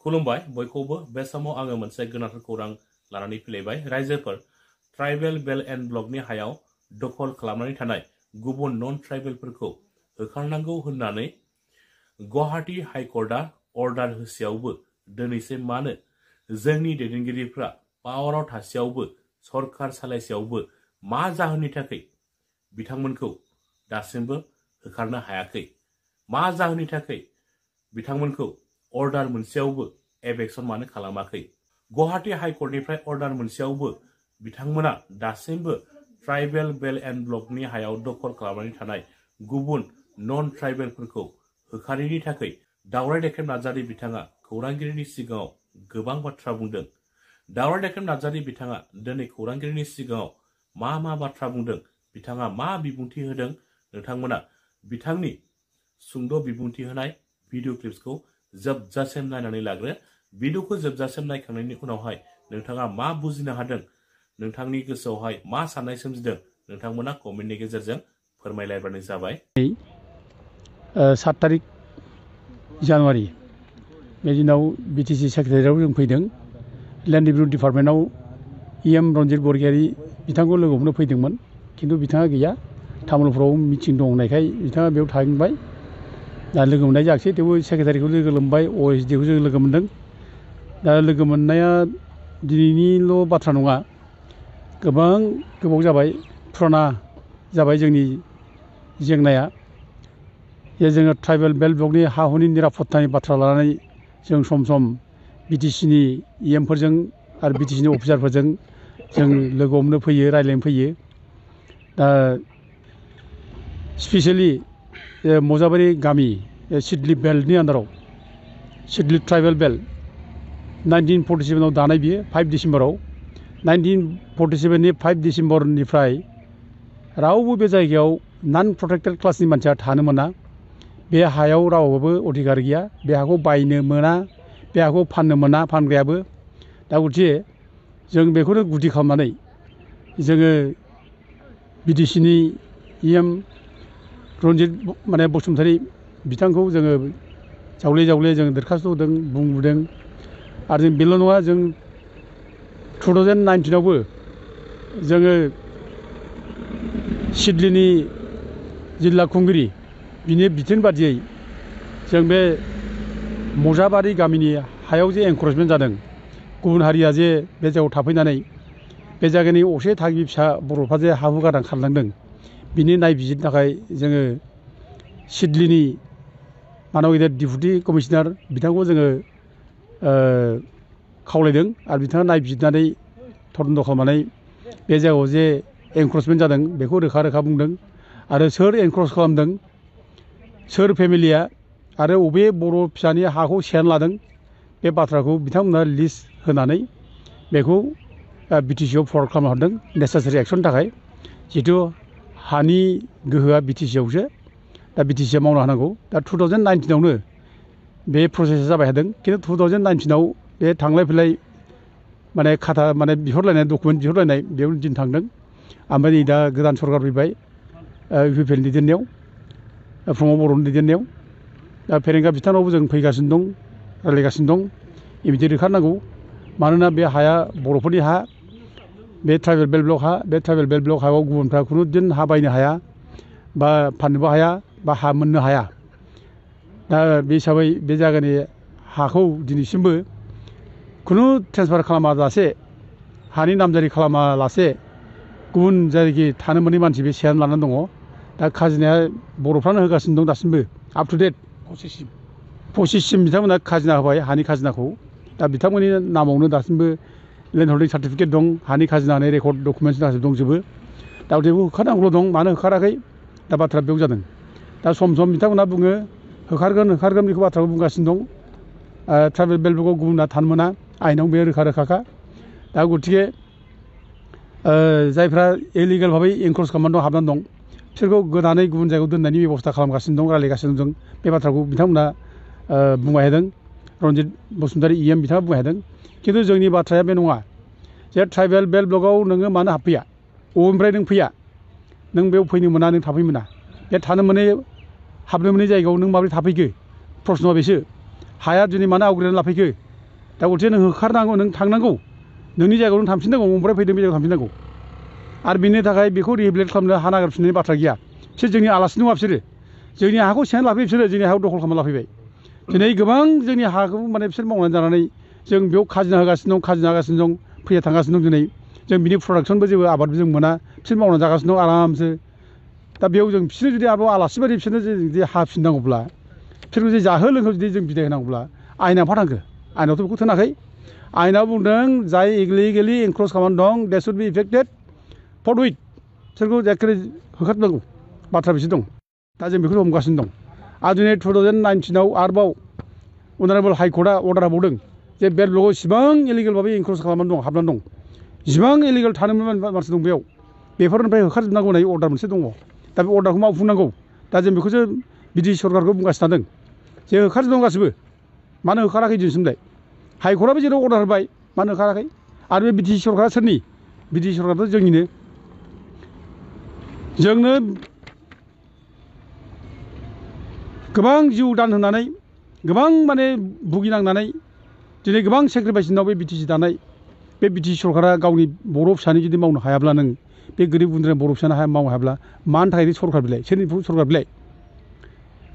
खुलुमबाय बयखौबो बे समाव आङो मोनसे गोनांथार खौरां लानानै फैलायबाय। रायजोफोर ट्राइबेल बेल्ट एन्ड ब्लकनि हायाव दखल खालामनानै थानाय गुबुन नन ट्राइबेलफोरखौ होखारनांगौ होननानै गुवाहाटी हाइकर्टआ अर्डार होसेयावबो दिनैसिम मानो जोंनि दैदेनगिरिफ्रा पावाराव थासेयावबो सरकार सालायसेयावबो मा जाहोननि थाखाय बिथांमोनखौ दासिमबो होखारनो हायाखै, मा जाहोननि थाखाय बिथांमोनखौ अर्डार मोनसेयावबो एबेक्सन मानो खालामाखै, गुवाहाटी हाइकर्टनिफ्राय अर्डार मोनसेयावबो बिथांमोना दासिमबो ट्राइबेल बेल्ट एन्ड ब्लकनि हायाव दखल खालामनानै थानाय गुबुन नन ट्राइबेलफोरखौ होखारैनि थाखाय दावराय देख्रेब नार्जारी बिथाङा खौरांगिरिनि सिगाङाव गोबां बाथ्रा बुंदों। दावराय देख्रेब नार्जारी बिथाङा दिनै खौरांगिरिनि सिगाङाव मा बाथ्रा बुंदों, बिथाङा मा बिबुंथि होदों, नोंथांमोना बिथांनि सुंद' बिबुंथि होनाय भिडिअ क्लिप्सखौ जोबजासिम नायनानै लाग्रो। भिडिअखौ जोबजासिम नायखांनायनि उनावहाय नोंथाङा मा बुजिनो हादों, नोंथांनि गोसोआवहाय मा साननाय सोमजिदों, नोंथांमोना कमेन्टनि गेजेरजों फोरमायलायबानो जाबाय। 7 तारिख जानुवारि बे दिनाव बिटिसि सेक्रेटारियाव जों फैदों। लेन्ड रिभिनिउ डिपार्टमेन्टआव EM रन्जित बरगयारी बिथांखौ लोगो हमनो फैदोंमोन, खिन्थु बिथाङा गैया। तामुलपुराव मिटिं दं होननायखाय बिथाङा बेयाव थांबाय। दा लोगो मोननाय जायाखिसै, थेवबो सेक्रेटारिखौ लोगो मोनबाय, OSD खौ जों लोगो मोनदों। दा लोगो मोननाया दिनैनिल' बाथ्रा नङा, गोबां गोबाव जाबाय, फुराना जाबाय जोंनि जेंनाया। जे जोङो ट्राइबेल बेल्ट ब्लकनि हा हुनि निरापत्तानि बाथ्रा लानानै जों सम सम बिटिसिनि EM फोरजों आरो बिटिसिनि अफिसारफोरजों जों लोगो हमनो फैयो, रायज्लायनो फैयो। दा स्पेसियेलि मजाबारि गामि सिडली बेल्टनि आन्दाराव, सिडली ट्राइबेल बेल्ट 1947 आव दानाय बियो 5 डिसेम्बराव। 1947 नि 5 डिसेम्बरनिफ्राय रावबो बे जायगायाव नन प्रटेक्टेड क्लासनि मानसिया थानो मोना। बे हायाव रावबो अधिकार गैया, बे हाखौ बायनो मोना, बे हाखौ फाननो मोना, फानग्रायाबो। दा गथिखे जों बेखौनो गुदि खालामनानै जोङो बिटिसिनि EM रन्जित बसुमतारी बिथांखौ जोङो जावले जावले जों दरखास्त होदों, बुंबोदों। आरो जों बेल' नङा, जों 2019 आवबो जोङो सिडलीनि जिल्ला खुंगिरि बिनि बिथोन बादियै जों बे मजाबारि गामिनि हायाव जे एनक्रचमेन्ट जादों, गुबुन हारिया जे बे जायगायाव थाफैनानै बे जायगानि असे थागिबि फिसा बर'फ्रा जे हा हु गारना खारलांदों, बिनि नायबिजिरनो थाखाय जोङो सिडलीनि मानव गेदेर डिपुटि कमिशनार बिथांखौ जोङो खावलायदों। आरो बिथाङा नायबिजिरनानै तदन्त खालामनानै बे जायगायाव जे एनक्रचमेन्ट जादों बेखौ रोखा रोखा बुंदों। आरो सोर एनक्रच खालामदों, सोर फेमिलिया, आरो बबे बर' फिसानि हाखौ सेनानै लादों, बे बाथ्राखौ बिथांमोना लिस्ट होनानै बेखौ बिटिसिआव फरवार्ड खालामना हरदों नेसेसारि एक्सननि थाखाय। जिहेथु हानि गोहोआ बिटिसिआवसो, दा बिटिसिआ मावनो हानांगौ। दा 2019 आवनो बे प्रसेसा जाबाय थादों, खिन्थु 2019 आव बे थांलाय फैलाय खाथा बिहरलायनाय, डकुमेन्ट बिहरलायनाय बेयाव दिन थांदों। ओमफ्राय नै दा गोदान सरकार फैबाय UPPनि दैदेननायाव, प्रमद बर'नि दैदेननायाव। दा फेरेंगा बिथांनावबो जों फैगासिनो दं, रायज्लायगासिनो दं। इमिडियेट होखारनांगौ, मानोना बे हाया बर'फोरनि हा, बे ट्राइबेल बेल्ट ब्लक हा। बे ट्राइबेल बेल्ट ब्लक हायाव गुबुनफ्रा खुनु दिन हा बायनो हाया, बा फाननोबो हाया, बा हा मोननो हाया। दा बे हिसाबै बे जायगानि हाखौ दिनैसिमबो खुनु ट्रेन्सफार खालामालासे, हानि नामजारि खालामालासे गुबुन जायगायाव थानो मोनै मानसि बे सेनानै लानानै दङ। दा खाजोनाया बर'फ्रानो होगासिनो दं दासिमबो, आप टु डेट 25सिम बिथांमोना खाजोना होबाय, हानि खाजोनाखौ। दा बिथांमोननि नामावनो दासिमबो लेन्ड हल्डिं सार्टिफिकेट दं, हानि खाजोना होनाय रेकर्ड डकुमेन्टस गासिबो दंजोबो। दा बेखौ होखारनांगौल' दं, मानो होखाराखै, दा बाथ्राया बेयाव जादों। दा सम सम बिथांमोना बुङो होखारगोन बेखौ बाथ्राखौ बुंगासिनो दं। ट्राइबेल बेल्ट ब्लकआव गुबुना थानो मोना, आइनाव बे रोखा रोखाखा। दा गथिखे जायफ्रा इलिगेल भाबै एनक्रच खालामनानै दं, हाबनानै दं, बिसोरखौ गोदानै गुबुन जायगायाव दोननायनि बेब'स्था खालामगासिनो दं, रायज्लायगासिनो दं। बे बाथ्राखौ बिथांमोना बुंबाय थादों, रन्जित बसुमतारी EM बिथाङा बुंबाय थादों। खिन्थु जोंनि बाथ्राया बे नङा जे ट्राइबेल बेल्ट ब्लकआव नोङो मानो हाबफैया, बबेनिफ्राय नों फैया, नों बेयाव फैनो मोना, नों थाफैनो मोना। बे थानो मोनै, हाबनो मोनै जायगायाव नों माबोरै थाफैखो, प्रश्नआ बेसो। हाया दिनै मानो आवग्रिनानै लाफैखो, दा गथिखे नों होखारनांगौ नों थांनांगौ नोंनि जायगायाव नों थांफिननांगौ ओमफ्राय फैदों बे जायगायाव थांफिननांगौ आरो बिनि थाखाय बेखौ रिहेबिलिट खालामनो हा नागिरफिननायनि बाथ्रा गैया बिसोर जोंनि आलासि नङा बिसोरो जोंनि हाखौ सेनानै लाफैयो बिसोरो जोंनि हायाव दखल खालामना लाफैबाय दिनै गोबां जोंनि हाखौ माने बिसोर मावनानै जानानै जों बेयाव खाजिना होगासिनो दं फैसा थांगासिनो दं दिनै जों बिनि प्रडाक्सनबो जेबो आबादबो जों मोना बिसोर मावनानै जागासिनो दं आरामसो दा बेयाव जों बिसोरनो जुदि आरोबाव आलासि बायदि बिसोरनो जुदि हा फिननांगौब्ला बिसोरखौ जुदि जाहो लोंहो जुदि जों बिदाय होनांगौब्ला आयेना मा थांखो आयेनावथ' बेखौ थोनाखै आयेना बुंदों जाय इलिगेलि एनक्रच खालामनानै दं दे शुड बि इफेक्टेड फरथुइट बिसोरखौ एखेबारे होखारनांगौ बाथ्रा बिसोर दं दा जों बेखौ हमगासिनो दं आरो दिनै 2019आव आरोबाव अनारेबल हाइकर्टआ अर्डार होबावदों जे बे ब्लकआव इसिबां इलिगेल भाबै एनक्रच खालामनानै दं हाबनानै दं जिबां इलिगेल थानो मानसि दं बेयाव बेफोरनिफ्राय होखारजोबनांगौ होननाय अर्डार मोनसे दङ दा बे अर्डारखौ मावफुंनांगौ दा जों बेखौसो बिटिसि सरकारखौ बुंगासिनो थादों जे होखारजोबदों गासिबो मानो होखाराखै दिनैसिमलाय हाइकर्टआबो जेराव अर्डार होबाय मानो होखाराखै आरो बे बिटिसि सरकारा सोरनि बिटिसि सरकाराथ' जोंनिनो जोंनो गोबां जिउ दान होनानै गोबां माने भुगिनांनानै दिनै गोबां सेक्रिफाइस उनाव बे बिटिसि दानाय बे बिटिसि सरकारा गावनि बर' फिसानि जुदि मावनो हायाब्ला नों बे गोरिब गुन्द्रा बर' फिसानो मावनो हायाब्ला मानि थाखाय सरकार बिलाइ सोरनि सरकार बिलाइ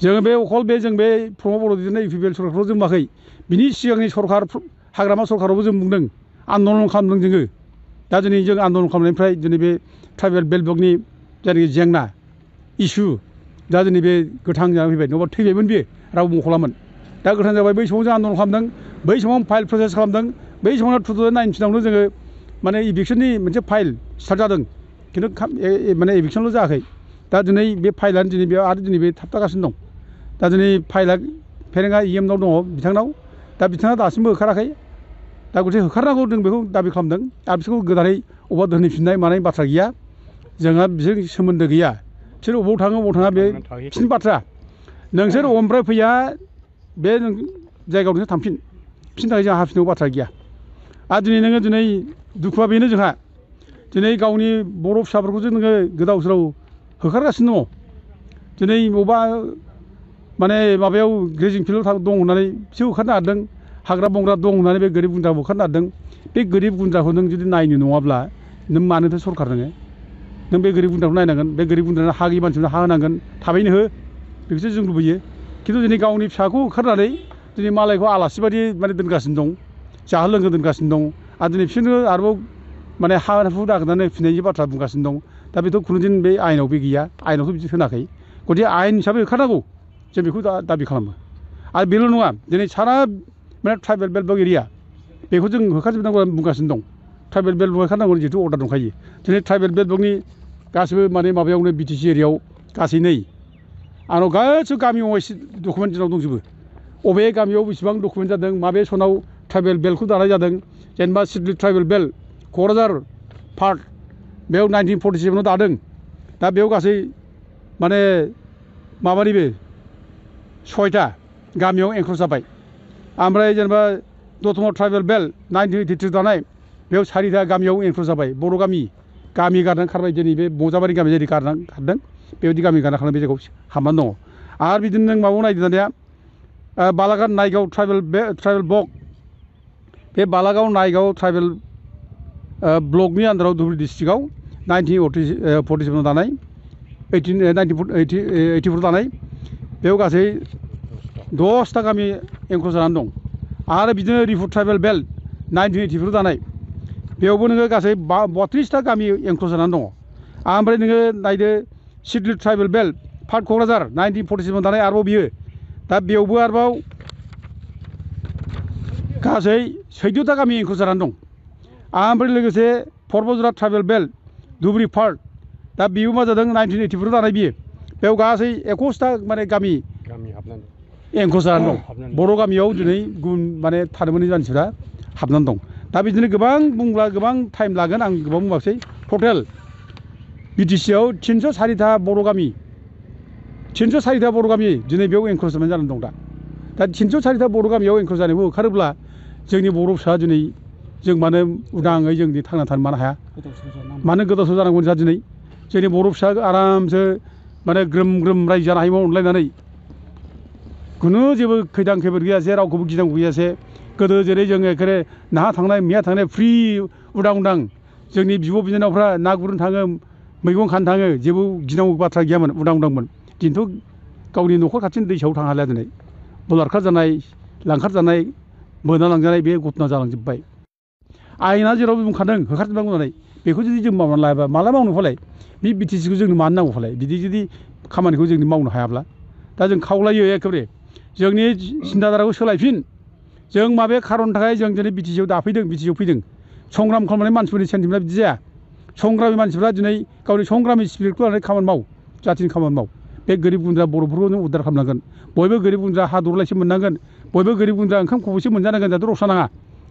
जोङो बे अखल बे जों बे प्रमद बर' दिनै इउपिपिएल सरकारखौ जों बुङाखै बिनि सिगांनि सरकार हाग्रामा सरकारावबो जों बुंदों आन्दलन खालामदों जोङो दा दिनै जों आन्दलन खालामनायनिफ्राय दिनै बे ट्राइबेल बेल्ट ब्लकनि जायनाखि जेंना इसु दा दिनै बे गोथां जानानै फैबाय नङाबा थैबायमोन बियो रावबो मख'लामोन दा गोथां जाबाय बै समाव जों आन्दलन खालामदों बै समाव फाइल प्रसेस खालामदों बै समाव 2019आवनो जोङो माने इभिक्सननि मोनसे फाइल स्टार्ट जादों खिन्थु माने इभिक्सनल' जायाखै दा दिनै बे फाइलानो दिनै बेयाव आरो दिनै बे थाबथागासिनो दं दा दिनै फाइला फेरेंगा इएमनाव दङ बिथांनाव दा बिथाङा दासिमबो होखाराखै दा गथिखे होखारनांगौ जों बेखौ दाबि खालामदों आरो बिसोरखौ गोदानै अबेबा दोनहैफिननाय मानाय बाथ्रा गैया जोंहा बिसोर सोमोन्दो गैया बिसोर अबाव थाङो अबाव थाङा बे बिसोरनि बाथ्रा नोंसोर अबेनिफ्राय फैया बे जायगायाव नोंसोर थांफिन बिसोरनि थाखाय जोंहा हाफिननांगौ बाथ्रा गैया आरो दिनै नोङो दिनै दुखुआ बेनो जोंहा दिनै गावनि बर' फिसाफोरखौसो नोङो गोदाव सोराव होखारगासिनो दङ दिनै बबेबा माने माबायाव ग्रेजिं फिल्डआव दं होननानै बिसोर होखारनो नागिरदों हाग्रा बंग्रा दं होननानै बे गोरिब गुन्द्राखौ होखारनो नागिरदों बे गोरिब गुन्द्राखौ नों जुदि नायनो नङाब्ला नों मानोथो सरकार नों बे गोरिब गुन्द्राखौ नायनांगोन बे गोरिब गुन्द्रानो हा गैयि मानसिनो हा होनांगोन थाबैनो हो बेखौसो जों लुबैयो खिन्थु दिनै गावनि फिसाखौ होखारनानै दिनै मालायखौ आलासि बायदि माने दोनगासिनो दं जाहो लोंहो दोनगासिनो दं आरो दिनै बिसोरनो आरोबाव माने हा हु नागिरनानै फिनायनि बाथ्रा बुंगासिनो दं दा बेथ' खुनुदिन बे आयेनाव बे गैया आयेनावथ' बिदि होनाखै गथिखे आयेन हिसाबै होखारनांगौ जों बेखौ दाबि खालामो आरो बेल' नङा दिनै सारा माने ट्राइबेल बेल्ट ब्लक एरिया बेखौ जों होखारजोबनांगौ बुंगासिनो दं ट्राइबेल बेल्ट ब्लक होखारनांगौ जिहेतु अर्डार दंखायो दिनै ट्राइबेल बेल्ट ब्लकनि गासिबो माने माबायावनो बिटिसि एरियायाव गासै नै आंनाव गासिबो गामि वाइस डकुमेन्ट जोंनाव दंजोबो अबे गामियाव बेसेबां डकुमेन्ट जादों माबे सनाव ट्राइबेल बेल्टखौ दानाय जादों जेनेबा Siddeley tribal belt Kokrajhar part बेयाव 1947आव दादों दा बेयाव गासै माने माबानिबो 6टा गामियाव एनक्रच जाबाय ओमफ्राय जेनेबा दतमा ट्राइबेल बेल्ट 1983 दानाय बेयाव 4टा गामियाव एनक्रच जाबाय बर' गामि गारनानै खारबाय दिनै बे बजाबारि गामि जेरै खारदों बेबायदि गामि गारना खारनाय बे जायगायाव हाबनानै दङ आरो बिदिनो नों माबायाव नायदों दानिया बालागाव नायगाव ट्राइबेल ब्लक बे बालागाव नायगाव ट्राइबेल ब्लकनि आन्दाराव धुबुरी डिस्ट्रिक्टआव 1947आव दानाय 1984 दानाय बेयाव गासै 10टा गामि एनक्रच जानानै दं आरो बिदिनो रिफु ट्राइबेल बेल्ट 1984 दानाय बेयावबो नोङो गासै 32टा गामि एनक्रच जानानै दङ ओमफ्राय नोङो नायदो Sidli tribal belt part Kokrajhar 1947आव दानाय आरोबाव बियो दा बेयावबो आरोबाव गासै 14टा गामि एनक्रच जानानै दं ओमफ्राय लोगोसे परबजरा ट्राइबेल बेल्ट धुबुरी पार्ट दा बेयो मा जादों 1984 दानाय बियो बेयाव गासै 21टा माने गामि एनक्रच जानानै दं बर' गामियाव दिनै गुबुन माने थानो मोनै मानसिफ्रा हाबनानै दं दा बिदिनो गोबां बुंब्ला गोबां टाइम लागोन आं गोबां बुंबाखसै टटेल बिटिसिआव 304टा बर' गामि 304टा बर' गामि दिनै बेयाव एनक्रच जानानै दं दा 304टा बर' गामियाव एनक्रच जानायखौ होखारोब्ला जोंनि बर' फिसा दिनै जों मानो उदाङै जों थांना थानो मानो हाया मानो गोदाव सोराव जानांगौ जा दिनै जोंनि बर' फिसा आरामसो माने ग्रोम ग्रोम रायजो जानो हायोमोन अनलायनानै खुनु जेबो खैदां खैफोद गैयासे रावखौबो गिनांगौ गैयासे गोदो जेरै जोङो एखेबारे नाहा थांनाय मैया थांनाय फ्रि उदां उदां जोंनि बिब' बिनानावफ्रा ना गुरनो थाङो मैगं खानो थाङो जेबो गिनांगौ बाथ्रा गैयामोन उदां उदांमोन दिनैथ' गावनि न'खर खाथिनि दैसायाव थांनो हालिया दिनै बलात्कार जानाय लांखार जानाय बोना लांजानाय बे घटना जालांजोब्बाय आयेना जेराव बुंखादों होखारजोबनांगौ होननानै बेखौ जुदि जों मावनानै लायाबा माला मावनो फालाय बे बिटिसिखौ जोंनो मानो नांगौ फालाय बिदि जुदि खामानिखौ जों मावनो हायाब्ला दा जों खावलायो एखेबारे जोंनि सिन्थाधाराखौ सोलायफिन जों माबे खारननि थाखाय जों दिनै बिटिसिआव दाफैदों बिटिसिआव फैदों संग्राम खालामनानै मानसिफोरनि सेन्टिमेन्टआ बिदि जाया संग्रामि मानसिफ्रा दिनै गावनि संग्रामि स्पिरिटखौ लानानै खामानि माव जाथिनि खामानि माव बे गोरिब गुन्द्रा बर'फोरखौ नों उद्धार खालामनांगोन बयबो गोरिब गुन्द्रा हा दरलायसे मोननांगोन बयबो गोरिब गुन्द्रा ओंखाम खब'से मोनजानांगोन जाहाथे रसा नाङा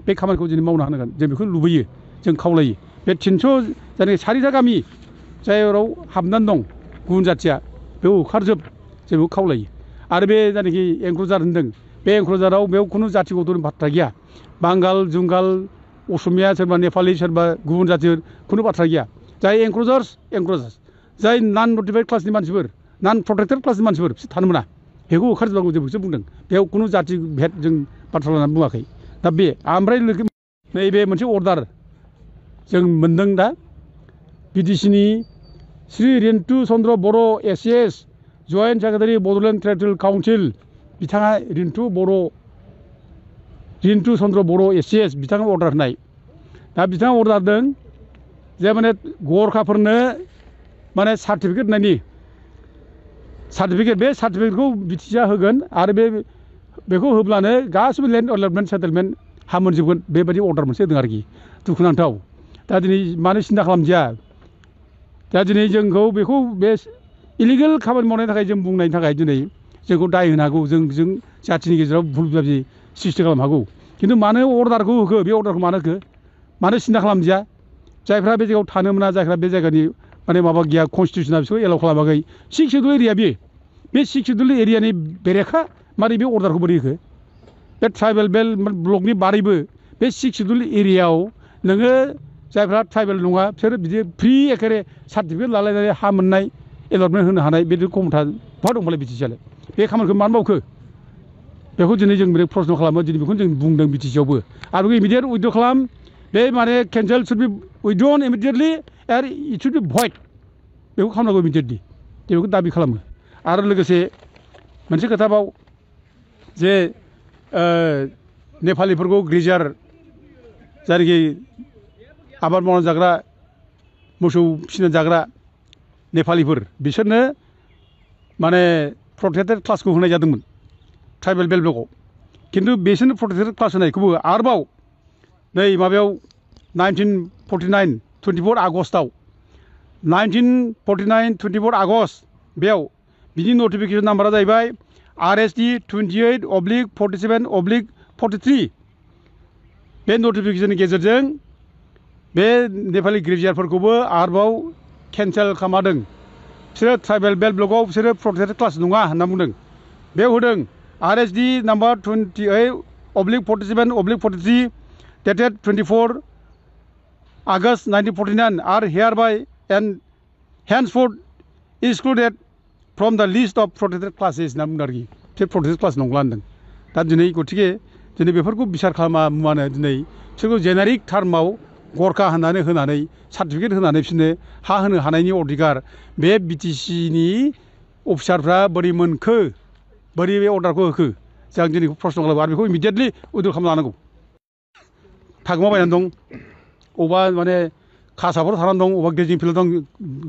बे खामानिखौ दिनै मावनो हानांगोन जों बेखौ लुबैयो जों खावलायो बे 300 जायनाखि 4टा गामि जायफोराव हाबनानै दं गुबुन जाथिया बेयाव होखारजोब जों बेखौ खावलायो आरो बे जायनाखि एंक्रजार होनदों बे एंक्रजाराव बेयाव खुनु जाथि गथ'नि बाथ्रा गैया बांगाल जुंगाल असमिया सोरबा नेपालि सोरबा गुबुन जाथिफोर खुनु बाथ्रा गैया जाय एंक्रजार्स जाय नन नटिफाइड क्लासनि मानसिफोर नन प्रटेक्टेड क्लासनि मानसिफोर बिसोर थानो मोना बेखौ होखारजोबनांगौ जों बेखौसो बुंदों बेयाव खुनु जाथि भेद जों बाथ्रा लानानै बुङाखै दा बे ओमफ्राय नैबे मोनसे अर्डार जों मोनदों दा बिटिसिनि Shri Rintu Chandra Boro' ACS joint secretary Bodoland territorial council बिथाङा रिन्तु चन्द्र बर' एसिएस बिथाङा अर्डार होनाय दा बिथाङा अर्डार होदों जे माने गरखाफोरनो माने सार्टिफिकेट होनायनि बे सार्टिफिकेटखौ बिटिसिआ होगोन आरो बेखौ होब्लानो गासिबो लेन्ड अलटमेन्ट सेटेलमेन्ट हा मोनजोबगोन बेबायदि अर्डार मोनसे होदों आरोखि दुखुनांथाव दा दिनै मानो सिन्था खालामदिया दा दिनै जोंखौ बेखौ बे इलिगेल खामानि मावनायनि थाखाय जों बुंनायनि थाखाय दिनै जोंखौ दाय होनो हागौ जों जाथिनि गेजेराव भुल बुजाबुजि सृष्टि खालामनो हागौ खिन्थु मानो अर्डारखौ होखो बे अर्डारखौ मानो होखो मानो सिन्था खालामदिया जायफ्रा बे जायगायाव थानो मोना जायफ्रा बे जायगानि माने माबा गैया कनस्टिटिउसना बिसोरखौ एलाउ खालामाखै 6 शेड्युल एरिया बे 6 शेड्युल एरियानि बेरेखा मारै बे अर्डारखौ बोरै होखो बे ट्राइबेल बेल्ट ब्लकनि बारैबो बे 6 शेड्युल एरियायाव नोङो जायफ्रा ट्राइबेल नङा बिसोर बिदि फ्रि एखेबारे सार्टिफिकेट लालायनानै हा मोननाय एलटमेन्ट होनो हानाय बे खमथा बहा दंबालाय बिटिसिआलाय बे खामानिखौ मानो मावखो बेखौ दिनै जों बिराद प्रश्न खालामो दिनै बेखौनो जों बुंदों बिटिसिआवबो आरो बेखौ इमिडियेट उइथड्र खालाम बे माने केन्सेल शुड बि उइथड्रन इमिडियेटलि आरो इट शुड बि भइड बेखौ खालामनांगौ इमिडियेटलि जों बेखौ दाबि खालामो आरो लोगोसे मोनसे खोथाबाव जे नेपालिफोरखौ ग्रेजार जायनाखि आबाद मावनानै जाग्रा मोसौ फिसिनानै जाग्रा नेपालिफोर बिसोरनो माने प्रटेक्टेड क्लासखौ होनाय जादोंमोन ट्राइबेल बेल्ट ब्लकआव खिन्थु बिसोरनो प्रटेक्टेड क्लास होनायखौबो आरोबाव नै माबायाव 1949 24 आगस्टआव 1949 24 आगस्ट बेयाव बिनि नटिफिकेसन नाम्बारा जाहैबाय RSD 28/47/43 बे नटिफिकेसननि गेजेरजों बे नेपालि ग्रेजुवेटफोरखौबो आरोबाव केन्सेल खालामदों बिसोरो ट्राइबेल बेल्ट ब्लकआव बिसोरो प्रटेक्टेड क्लास नङा होनना बुंदों बेयाव होदों RSD number 28/47/43 dated 24 August 1949 are hereby and henceforth excluded from the list of protected classes होनना बुंदों आरोखि बिसोर प्रटेक्टेड क्लास नंला होनदों दा दिनै गतिके दिनै बेफोरखौ बिसार खालामानो दिनै बिसोरखौ जेनेरिक टार्माव गरखा होनानै सार्टिफिकेट होनानै बिसोरनो हा होनो हानायनि अधिकार बे बिटिसिनि अफिसारफ्रा बोरै मोनखो बोरै बे अर्डारखौ होखो जों दिनै प्रश्न खालामो आरो बेखौ इमिडियेटलि उइथड्र खालामना लानांगौ थागोमाबायनानै दं अबा माने खासाफोराव थानानै दं अबा गेजिं फिल्डआव दं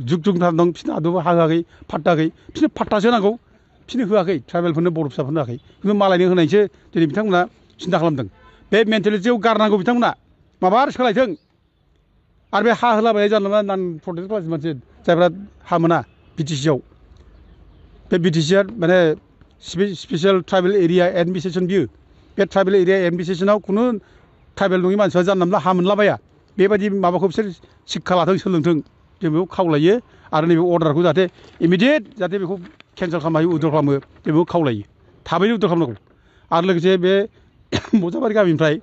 जुग थानानै दं बिसोरनो आदबा हा होआखै फाट्टा होआखै बिसोरनो फाट्टासो नांगौ बिसोरनो होआखै ट्राइबेलफोरनो बर' फिसाफोरनो होआखै खिन्थु मालायनो होनायसो दिनै बिथांमोना सिन्था खालामदों बे मेन्टेलिटियाव गारनांगौ बिथांमोना माबा सोलायथों आरो बे हा होलाबायनाय जानला नान प्रटेक्टेड क्लासनि मानसि जायफ्रा हा मोना बिटिसिआव बे बिटिसिआ माने स्पेसियेल ट्राइबेल एरिया एडमिनिस्ट्रेसन बियो बे ट्राइबेल एरिया एडमिनिस्ट्रेसनाव खुनु ट्राइबेल नङि मानसिफ्रा जानला मोनला हा मोनलाबाया बेबायदि माबाखौ बिसोर शिक्षा लाथों सोलोंथों जों बेखौ खावलायो आरो नैबे अर्डारखौ जाहाथे इमिडियेट जाहाथे बेखौ केन्सेल खालामनो हायो उइथड्र खालामो जों बेखौ खावलायो थाबैनो उइथड्र खालामनांगौ आरो लोगोसे बे मजाबारि गामिनिफ्राय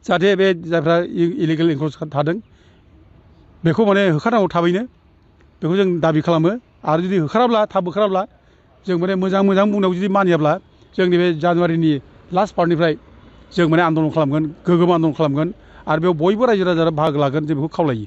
जाहाथे बे जायफ्रा इलिगेल एनक्रोच थादों बेखौ माने होखारनांगौ थाबैनो बेखौ जों दाबि खालामो आरो जुदि थाब होखाराब्ला जों माने मोजां बुंनायाव जुदि मानियाब्ला जोंनि बे जानुवारिनि लास्ट पार्टनिफ्राय जों माने आन्दलन खालामगोन गोगोम आन्दलन खालामगोन आरो बेयाव बयबो रायजो राजाया बाहागो लागोन जों बेखौ खावलायो।